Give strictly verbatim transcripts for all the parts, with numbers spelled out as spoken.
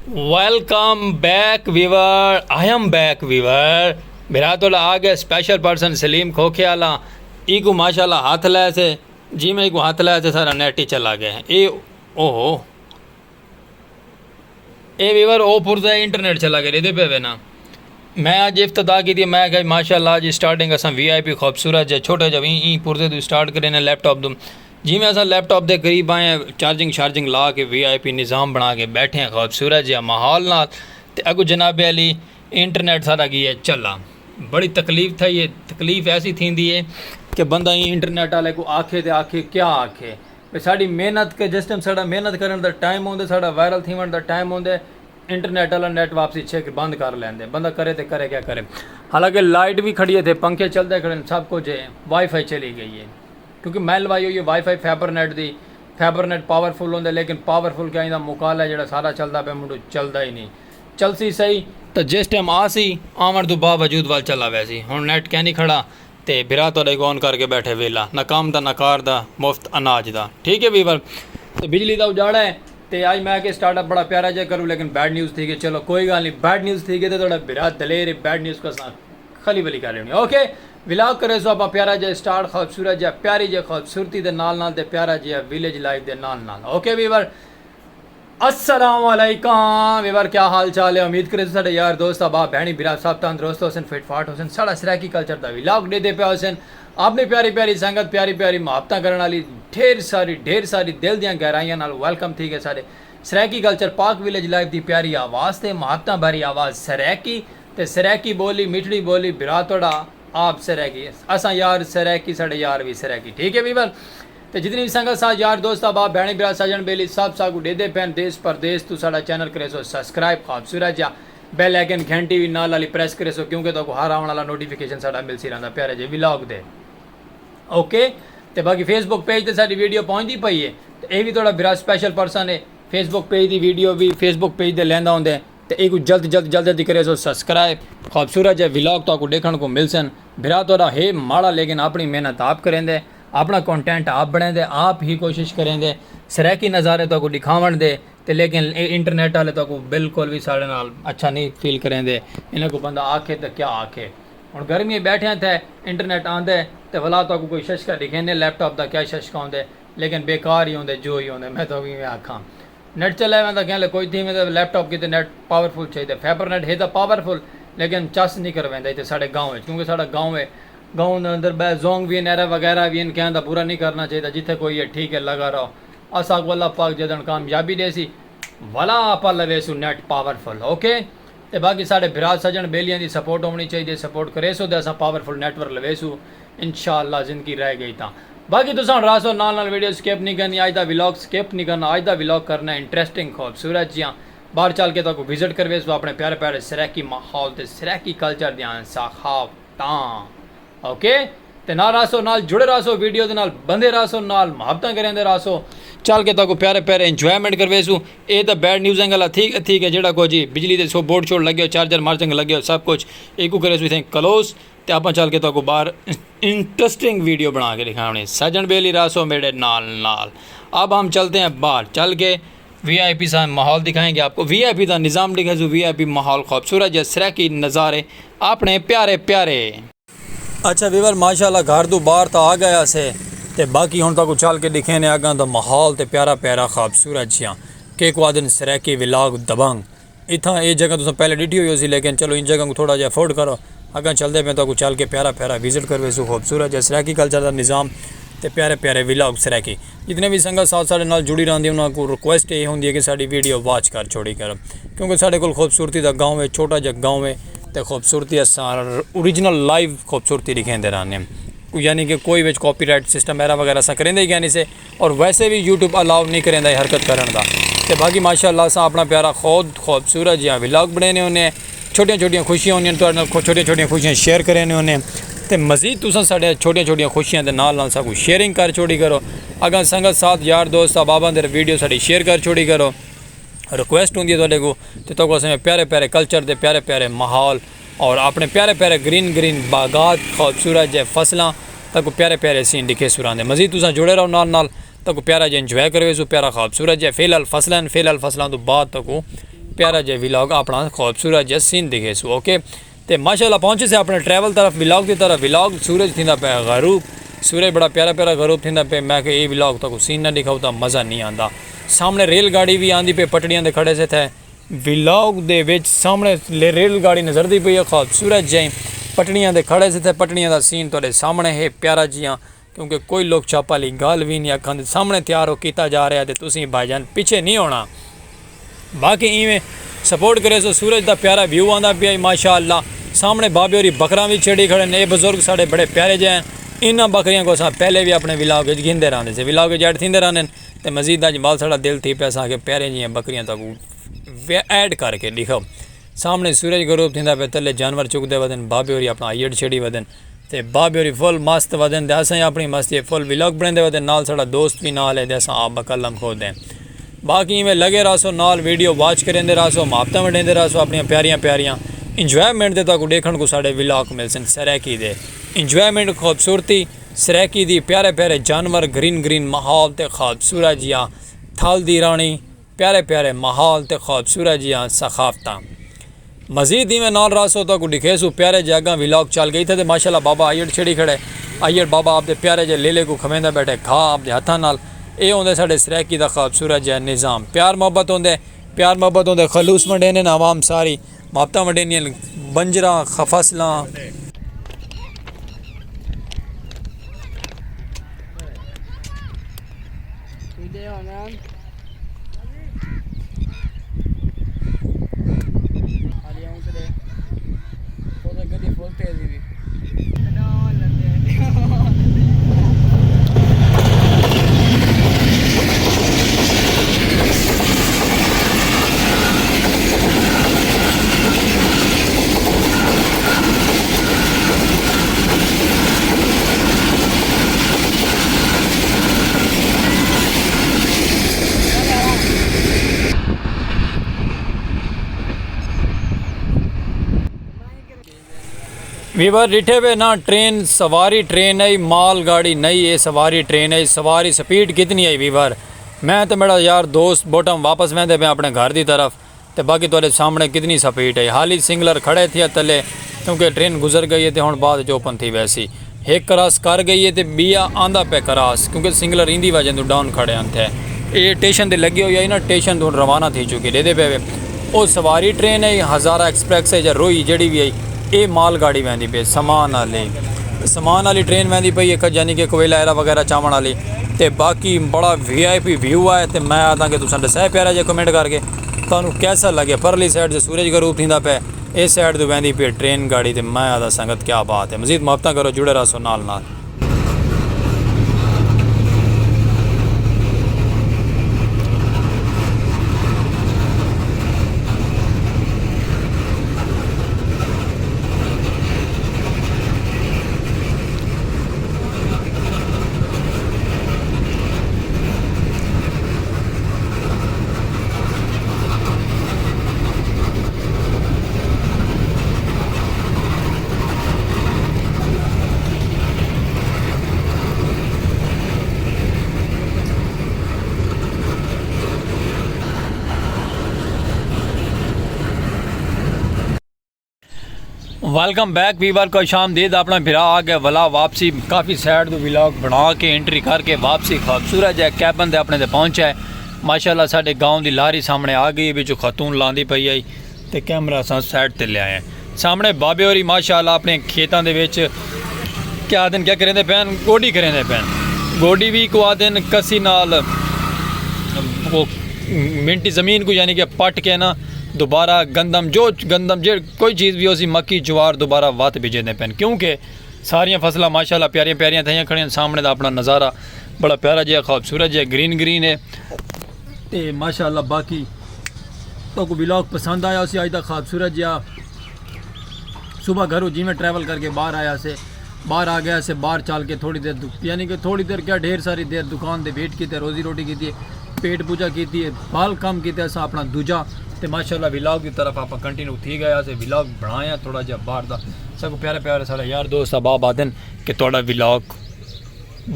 Welcome back viewer, I am back viewer. میرا تو آ گیا اسپیشل پرسن سلیم کھوکھے والا۔ ای کو ماشاءاللہ ہاتھ لے سے، جی میں کو ہاتھ لے سے سارا نیٹ ہی چلا گیا۔ اے اوہو، اے ویور او پرزا انٹرنیٹ چلا گیا دے پے وینا۔ میں اج افتتاح کی تھی، میں کہ ماشاءاللہ جی سٹارٹنگ اساں وی آئی پی خوبصورت جے چھوٹے جے ایں ایں پرزے تو سٹارٹ کرے نے لیپ ٹاپ تو۔ جی میں اساں لیپ ٹاپ دے قریب آئے ہیں، چارجنگ شارجنگ لا کے وی آئی پی نظام بنا کے بیٹھے ہیں، خوبصورت جے ماحول نال۔ تے اگو جناب علی انٹرنیٹ سارا کی ہے چلا۔ بڑی تکلیف تھا، یہ تکلیف ایسی تھیندی ہے کہ بندہ ایں انٹرنیٹ والے کو آکھے تے آکھے کیا آکھے۔ بھئی ساڈی محنت کے جس ٹائم ساڈا محنت کرن دا ٹائم ہوندے، ساڈا وائرل تھیون دا ٹائم ہوندے، انٹرنیٹ والا نیٹ واپسی چھک بند کر لیندے۔ بندہ کرے تے کرے کیا کرے؟ حالانکہ لائٹ بھی کھڑی ہے تھے، پنکھے چلدے کھڑے ہیں، سب کچھ ہے، وائی فائی چلی گئی ہے۔ کیونکہ میں لوائی ہوئی ہے وائی فائی فائبر نیٹ دی۔ فائبر نیٹ پاورفل ہوندے، لیکن پاورفل کیا ایندا مقابلہ ہے جڑا سارا چلدا پیا منڈو چلدا ہی نہیں۔ چلسی صحیح، تو جس ٹائم آسی، آون تو باوجود وال چلا ویسی۔ ہن نیٹ کیا نہیں کھڑا، تے بھرا تہاݙے کوں آن کر کے ٻیٹھے ویلا، نہ کم دا نہ کار دا، مفت اناج دا۔ ٹھیک ہے ویور؟ تے بجلی دا اجاڑا ہے۔ تے اڄ میں کہ سٹارٹ اپ بڑا پیارا جیہا کروں، لیکن بیڈ نیوز تھی ڳئی۔ چلو کوئی ڳالھ نہیں، بیڈ نیوز تھی ڳئی تے تہاݙا بھرا دلیر ہے، بیڈ نیوز کوں اساں کھلی ولی کر ݙیوݨی۔ اوکے، ولاگ کریسوں آپاں پیارا جیہا سٹارٹ، خوبصورت جیہا، پیاری جیہی خوبصورتی دے نال نال تے پیارا جیہا ویلیج لائف دے نال نال۔ اوکے ویور؟ السلام علیکم ویور، کیا حال چال ہے؟ امید کرے ساڈے یار دوست احباب بھینی بھرا سب تندرست ہوسن، فٹ فاٹ ہوسن، ساڈا سرائیکی کلچر دا ولاگ ݙیہدے پئے ہوسن۔ اپنی پیاری پیاری سنگت، پیاری پیاری محبتاں کرݨ والی ڈھیر ساری، ڈھیر ساری دل دیاں گہرائیاں نال ویلکم تھی ڳئے ساڈے سرائیکی کلچر پاک ویلیج لائف دی پیاری آواز تے، محبتاں بھری آواز سرائیکی تے سرائیکی ٻولی، مٹھڑی ٻولی، بھرا تہاݙا آپ سرائیکی، اساں یار سرائیکی، ساڈے یار وی سرائیکی۔ ٹھیک ہے ویور؟ تے جتنی وی سنگت ساتھ یار دوست احباب بھینی بھرا سجن بیلی سب ساکوں ݙیہدے پئن دیس پردیس توں، ساڈا چینل کریسو سبسکرائب، خوبصورت جیہا بیل آئیکن گھنٹی وی نال والی پریس کریسو، کیونکہ تہاکوں ہر آوݨ والا نوٹیفیکیشن ساڈا ملسی رہندا پیارے جے ولاگ دے۔ اوکے، تے باقی فیس بک پیج تے ساڈی ویڈیو پہنچدی پئی ہے، تے اے وی تہاݙا بھرا سپیشل پرسن ہے، فیس بک پیج دی ویڈیو وی فیس بک پیج تے لیندا ہوندے۔ تے ایکوں جلد جلد جلد جلدی کریسو سبسکرائب۔ خوبصورت جے ولاگ تہاکوں ݙیکھݨ کوں ملسن۔ بھرا تہاݙا ہے ماڑا، لیکن اپݨی محنت آپ کریندے، اپݨا کنٹینٹ آپ بݨیندے، آپ ہی کوشش کریندے سرائیکی نظارے تہاکوں ݙکھاوݨ دے۔ تے لیکن اے انٹرنیٹ والے تہاکوں بالکل وی ساڈے نال اچھا نہیں فیل کریندے۔ انہاں کوں بندہ آکھے تے کیا آکھے؟ ہݨ گرمی بیٹھے ہیں تے انٹرنیٹ آندے تے ولا تہاکوں کوئی ششکا ݙکھیندے، لیپ ٹاپ دا کیا ششکا ہوندے، لیکن بیکار ہی ہوندے، جو ہی ہوندے، میں تہاکوں ایویں آکھاں۔ نیٹ چلے ویندا کہیں لے کوئی تھی ویندا، لیپ ٹاپ کیتے نیٹ پاورفل چاہیدا۔ فائبر نیٹ ہے تاں پاورفل، لیکن چس نہیں کر ویندا اتھے ساڈے گاؤں وچ، کیونکہ ساڈا گاؤں ہے، گاؤں دے اندر بے زونگ وی ہن، ایرا وغیرہ وی ہن، کہیں دا برا نہیں کرنا چاہیدا۔ جتھے کوئی ہے ٹھیک ہے، لگا رہو۔ اساں کوں اللہ پاک جیدن کامیابی ݙیسی، ولا آپاں لویسوں نیٹ پاورفل۔ اوکے، تے باقی ساڈے بھرا سجن بیلیاں دی سپورٹ ہونی چاہیدی، سپورٹ کریسو تے اساں پاورفل نیٹ ورک لویسوں، انشاءاللہ زندگی رہ ڳئی تاں۔ باقی تساں ہݨ رہسو نال نال، ویڈیو سکپ نہیں کرنی، اڄ دا ولاگ سکپ نہیں کرنا۔ اڄ دا ولاگ کرنا ہے انٹرسٹنگ، خوبصورت جیہاں۔ باہر چل کے تہاکوں وزٹ کرویسوں اپݨے پیارے پیارے سرائیکی ماحول تے سرائیکی کلچر دیاں ثقافتاں۔ اوکے، تے نال رہسو، نال جڑے رہسو، ویڈیو دے نال بندے رہسو، نال محبتاں کریندے رہسو۔ چل کے تہاکوں پیارے پیارے انجوائمنٹ کرویسوں۔ اے تاں بیڈ نیوز اینگل تھی تھی کہ جیڑھا کچھ جی بجلی دے سو بورڈ شورڈ لڳے ہو، چارجر مارجنگ لڳے ہو، سب کچھ ایکوں کریسوں اتھیں کلوز۔ تے آپاں چل کے تہاکوں باہر انٹرسٹنگ ویڈیو بݨا کے ݙکھاوݨی۔ سجن بیلی رہسو میݙے نال نال۔ اب ہم چلتے ہیں باہر، چل کے وی آئی پی سا ماحول دکھائیں گے آپ کو۔ وی آئی پی دا نظام ݙکھیسوں، وی آئی پی ماحول، خوبصورت جے سرائیکی نظارے اپݨے پیارے پیارے۔ اچھا ویور، ماشاءاللہ گھر توں باہر تاں آ ڳئے ہاسے، تے باقی ہݨ تہاکوں چل کے ݙکھیندے اڳاں دا ماحول تے پیارا پیارا خوبصورت جیہاں، کیکوں آہدن سرائیکی ولاگ دبنگ۔ اتھاں اے جگہ تساں پہلے ݙٹھی ہوئی ہوسی، لیکن چلو ایں جگہ کوں تھوڑا جیہا افورڈ کرو، اڳاں چلدے پئے تہاکوں چل کے پیارا پیارا وزٹ کرویسوں، خوبصورت جیہا سرائیکی کلچر دا نظام تے پیارے پیارے ولاگ سرائیکی۔ جتنے وی سنگت ساتھ ساڈے نال جڑی رہندی، انہاں کوں ریکویسٹ اے ہوندی ہے کہ ساڈی ویڈیو واچ کر چھوڑی کرو، کیونکہ ساڈے کول خوبصورتی دا گاؤں ہے، چھوٹا جیہا گاؤں ہے، تے خوبصورتی اساں اوریجنل لائیو خوبصورتی ݙکھیندے رہنے ہیں۔ یعنی کہ کوئی وچ کاپی رائٹ سسٹم ایرا وغیرہ اساں کریندے ہی کائنی سے، اور ویسے وی یوٹیوب الاؤ نہیں کریندا اے حرکت کرݨ دا۔ تے باقی ماشاءاللہ اساں اپݨا پیارا خود خوبصورت جیہاں ولاگ بݨیندے ہوندے ہیں۔ چھوٹیاں چھوٹیاں خوشیاں ہوندیاں، تہاݙے نال کھو-، چھوٹیاں چھوٹیاں خوشیاں شیئر کریندے ہوندے ہیں۔ تے مزید تساں ساݙے چھوٹیاں چھوٹیاں خوشیاں دے نال نال ساکوں شیئرنگ کر چھوڑی کرو۔ اڳاں سنگت ساتھ یار دوست احباباں دے ویڈیو ساݙی شیئر کر چھوڑی کرو۔ ریکویسٹ ہوندی ہے تہاݙے کوں، تے تہاکوں اساں پیارے پیارے کلچر دے پیارے پیارے ماحول اور اپݨے پیارے پیارے گرین گرین باغات، خوبصورت جے فصلاں، تہاکوں پیارے پیارے سین ݙکھیسوں راندے۔ مزید تساں جڑے رہو نال نال، تہاکوں پیارا جے انجوائے کرویسوں، پیارا خوبصورت جے۔ فی الحال فصلاں ہن، فی الحال فصلاں توں بعد تہاکوں پیارا جے ولاگ اپنا خوبصورت جے سین دکھے سو اوکے۔ تے ماشاءاللہ پہنچے سے اپنے ٹریول طرف ولاگ دی طرف ولاگ سورج تھیندا پہ غروب۔ سورج بڑا پیارا پیارا غروب تھیندا پہ میں کہ اے ولاگ تاکو سین نہ دکھاؤ تا مزہ نہیں آندا۔ سامنے ریل گاڑی بھی آندی پہ پٹڑیاں دے کھڑے سے تھے۔ ولاگ دے وچ سامنے ریل گاڑی نظر دی پئی ہے خوبصورت جائیں پٹڑیاں دے کھڑے سے تھے پٹڑیاں دا سین تھوڑے سامنے ہے پیارا جیاں۔ کیونکہ کوئی لوک چھپ آلی گالھ وی نی اکھاں دے سامنے تیار ہو کیتا جا رہیا تے تسیں بھائی جان پچھے نی ہونا۔ باقی ایویں سپورٹ کریسو سورج دا پیارا ویو آندا پیا ہی ماشاء اللہ۔ سامنے بابے ہوری بکراں وی چھیڑی کھڑے نے اے بزرگ ساڈے بڑے پیارے جے ہن۔ انہاں بکریاں کوں اساں پہلے وی اپنے ولاگ اچ گھندے راہندے سے ولاگ اچ ایڈ تھیندے راہندے ہن۔ تے مزید اج ول ساڈا دل تھی پیا اساں آکھے پیارے جیاں بکریاں تہاکوں ایڈ کر کے ڈکھاؤ۔ سامنے سورج غروب تھیندا پئے تلے جانور چگدے ودن بابے ہوری اپنا آئیڈ چھیڑی ودن تے بابے ہوری فل مست ودن تے اساں اپنی مستی فل ولاگ بنیندے ودن نال ساڈا دوست وی نال ہے تے اساں آپ بکلم خود ہیں۔ باقی ایویں لگے رہسو نال ویڈیو واچ کریندے رہسو محبتاں ونڈیندے رہسو اپنیاں پیاریاں پیاریاں انجوائمنٹ دے تہاکوں ڈیکھن کوں ساڈے ولاگ ملسن سرائیکی دے انجوائمنٹ خوبصورتی سرائیکی دی پیارے پیارے جانور گرین گرین ماحول تے خوبصورت جیاں تھل دی رانی پیارے پیارے ماحول تے خوبصورت جیاں ثقافتاں۔ مزید ایویں نال رہسو تہاکوں ڈکھیسوں پیارے جے اگاں ولاگ چل گئی تھے تے ماشاءاللہ بابا آئیڑ چھڑی کھڑے آئیڑ بابا آپ دے پیارے جے لیلے کوں کھویندا بیٹھے گھا آپ دے ہتھاں نال اے ہوندے ساڈے سرائیکی دا خوبصورت جے نظام پیار محبت ہوندے پیار محبت ہوندے خلوص ونڈیندے نے عوام ساری محبتاں ونڈیندیاں بنجراں فصلاں ویور ڈٹھے وے نہ ٹرین سواری ٹرین آئی مال گاڑی نئی اے سواری ٹرین آئی سواری سپیڈ کتنی آئی ویور میں تے میڈا یار دوست بوٹم واپس ویندے پے اپنے گھر دی طرف تے باقی تہاڈے سامنے کتنی سپیڈ آئی حالی سنگلر کھڑے تھیا تلے کیونکہ ٹرین گزر گئی اے تے ہن بعد اچ اوپن تھی ویسی ہک کراس کر گئی اے تے بیا آندا پے کراس کیونکہ سنگلر ایندی وجہ توں ڈاؤن کھڑے ہن تھے اے ٹیشن تے لگی ہوئی آئی نا ٹیشن توں روانہ تھی چکی ڈیدے پے وے او سواری ٹرین ہے ہزارہ ایکسپریس ہے یا روئی جیڑی وی ہے اے مال گاڑی ویندی پی سامان آلی سامان آلی ٹرین ویندی پئی ہے یعنی کہ کوئلہ ایرا وغیرہ چاون آلی تے باقی بڑا وی آئی پی ویو آئے تے میں آدھاں کہ تساں ڈسائے پیارا جے کمنٹ کر کے تانوں کیسا لگے پرلی سائیڈ تے سورج غروب تھیندا پے اے سائیڈ توں ویندی پی ٹرین گاڑی تے میں آدھا سنگت کیا بات ہے مزید محبتاں کرو جڑے رہسو نال نال ویلکم بیک ویور کو شام دید اپنا بھرا آ گئے ولا واپسی کافی سائڈ تو ولاگ بنا کے انٹری کر کے واپسی خوبصورت جائے کیبن دے اپنے دے پہنچا ہے ماشاءاللہ ساڈے گاؤں دی لاری سامنے آ گئی ہے وچ خاتون لاندی پئی آئی تے کیمرہ اساں سائڈ تے لے آئے ہیں سامنے بابے ہوری ماشاءاللہ اپنے کھیتاں دے وچ کیا آدن کیا کریندے پین گوڈی کریندے پین گوڈی بھی کو آدن کسی نال منٹی زمین کو یعنی کہ پٹ کے نا دوبارہ گندم جو گندم جے کوئی چیز بھی ہو سی مکی جوار دوبارہ وات بھیجے دے پین کیونکہ ساریاں فصلاں ماشاءاللہ پیاریاں پیاریاں تھیاں کھڑیاں سامنے دا اپنا نظارہ بڑا پیارا جہا خوبصورت جہا گرین گرین ہے تے ماشاءاللہ باقی تو کو ولاگ پسند آیا اسی آج دا خوبصورت جہا صبح گھروں جی میں ٹریول کر کے باہر آیا سے باہر آ گیا سے باہر چل کے تھوڑی دیر یعنی کہ تھوڑی دیر کیا ڈھیر ساری دیر دکان دے ویٹ کیتے روزی روٹی کیتی ہے پیٹ پوجا کیتی ہے بال کم کیتے اسا اپنا دوجا تے ماشاءاللہ ولاگ دی طرف اپا کنٹینیو تھی گئے اسے ولاگ بنایا تھوڑا جہا باہر دا سب کو پیارے پیارے سارے یار دوست احباب آدن کہ تھوڑا ولاگ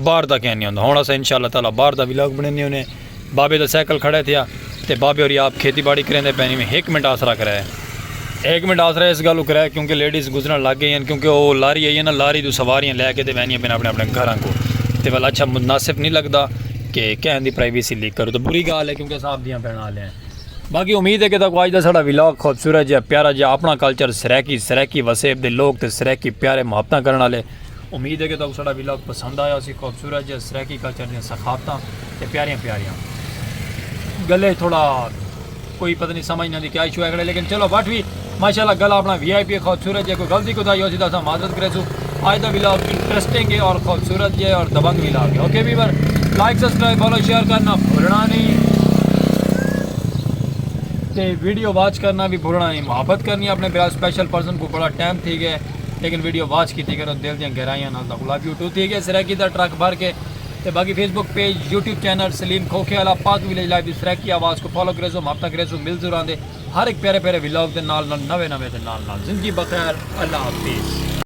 باہر دا کہنی ہوندا ہن اسا انشاءاللہ تعالی باہر دا ولاگ بنیندے ہونے بابے دا سائیکل کھڑا تھیا تے بابے ہوری آپ کھیتی باڑی کریندے پئے ہن، ایویں ہک منٹ آسرا کرے۔ ہک منٹ آسرا اس گالوں کرے کیونکہ لیڈیز گزرن لگ گئی ہن، کیونکہ او لاری آئی ہے نا، لاری توں سواریاں لے کے تے ویندیاں پئن اپنے اپنے گھراں کوں۔ تے ول اچھا مناسب نہیں لگدا کہ کہیں دی پرائیویسی لیک کرو، تو بری گال ہے کیونکہ اساں آپ دیاں بھیناں والے ہیں۔ باقی امید ہے کہ تہاکوں اج دا ساڈا ولاگ خوبصورت جہا، پیارا جہا، اپنا کلچر سرائیکی، سرائیکی وسیب دے لوگ تے سرائیکی پیارے محبتاں کرن والے۔ امید ہے کہ تہاکوں ساڈا ولاگ پسند آیا ہوسی، خوبصورت جہا سرائیکی کلچر دیاں ثقافتاں تے پیاریاں پیاریاں گلے۔ تھوڑا کوئی پتہ نہیں سمجھ نہ آندی کیا ایشو ہے کھڑے، لیکن چلو بٹ وی ماشاءاللہ گلا اپنا وی آئی پی خوبصورت جہا، کوئی غلطی کوتاہی ہوسی تاں اساں معذرت کریسوں۔ اج دا ولاگ انٹرسٹنگ ہے اور خوبصورت جہا اور دبنگ ولاگ ہے۔ اوکے ویور، لائک، سبسکرائب، فالو، شیئر کرنا بھولنا نہیں تے ویڈیو واچ کرنا بھی بھولنا نہیں۔ محبت کرنی اپنے برا اسپیشل پرسن کو، بڑا ٹائم تھی گئے لیکن ویڈیو واچ کیتی کرو دل دیاں گہرائیاں نال۔ تہاکوں لو یو ٹو۔ تھی گئے سرائیکی دا ٹرک بھر کے۔ تے باقی فیس بک پیج، یوٹیوب چینل سلیم کھوکھے والا، پاک ولیج لائیو دی سرائیکی آواز کو فالو کریسو، محبتاں کریسو، ملزو راندے ہر ایک پیارے پیارے ولاگ دے نال نال، نوے نوے دے نال نال۔ زندگی بخیر، اللہ حافظ۔